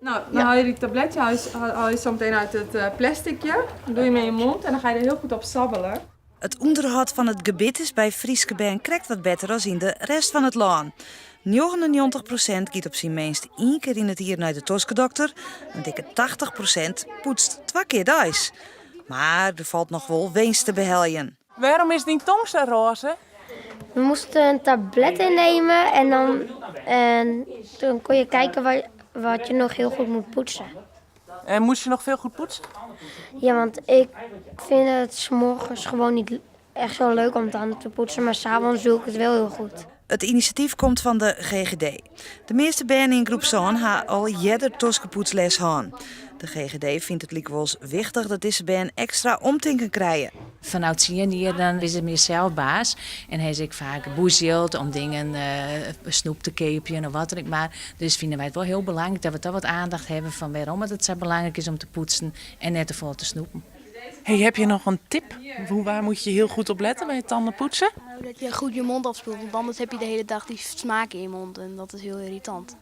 No, dan haal je die tabletje haal je zo meteen uit het eh, plasticje. Dan doe je hem in je mond en dan ga je er heel goed op sabbelen. It ûnderhâld fan it gebit is by Fryske bern krekt wat better as yn de rest fan it lân. 99 prosint giet op syn minst ien kear yn it jier nei de toskedokter, in dikke 80 prosint poetst twa kear deis. Mar der falt noch wol winst te beheljen. Wêrom is dyn tong sa rôze? We moasten in tablet innemen en dan, en toen kon je kijken wat, wat je nog heel goed moet poetsen. En moest je nog veel goed poetsen? Ja, want ik vind het 's morgens gewoon niet echt zo leuk om tanden te poetsen, maar 's avonds doe ik het wel heel goed. It inisjatyf komt fan de GGD. De measte bern yn groep sân ha al earder toskepoetsles hân. De GGD fynt it lykwols wichtich dat dizze bern ekstra omtinken krije. Fanôf tsien jier dan is er mear sels baas en ha se ek faak bûsjild om dingen snoep te keapjen of wat dan ek mar. Dus fine wy it wol hiel belangryk dat we toch wat aandacht hawwe fan wêrom it sa belangryk is om te poetsen en net te folle te snoepen. Hey, heb je nog een tip? Hoe, waar moet je heel goed op letten bij het tanden poetsen? Nou, dat je goed je mond afspoelt, want anders heb je de hele dag die smaak in je mond en dat is heel irritant.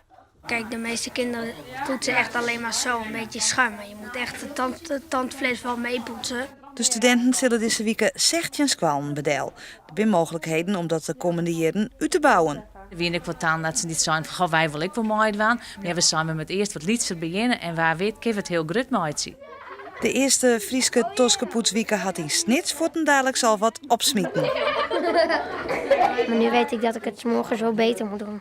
Kijk, de meeste kinderen poetsen echt alleen maar zo, een beetje schuim. Maar je moet echt het, tand, het tandvlees wel meepoetsen. De studinten sille dizze wike 16 skoallen by del. Der binne mooglikheden om dat de kommende jierren út te bouwen. Der wiene ek wat tandartsen dy't seinen fan goh, wy wolle ek wol meidwaan. Mar ja, we seinen we moatte earst wat lytser begjinne en wa wit kinne we it hiel grut meitsje. De earste Fryske Toskepoetswike hat yn Snits fuortendaliks al wat opsmiten. Maar nu weet ik dat ik het 's morgens wel beter moet doen.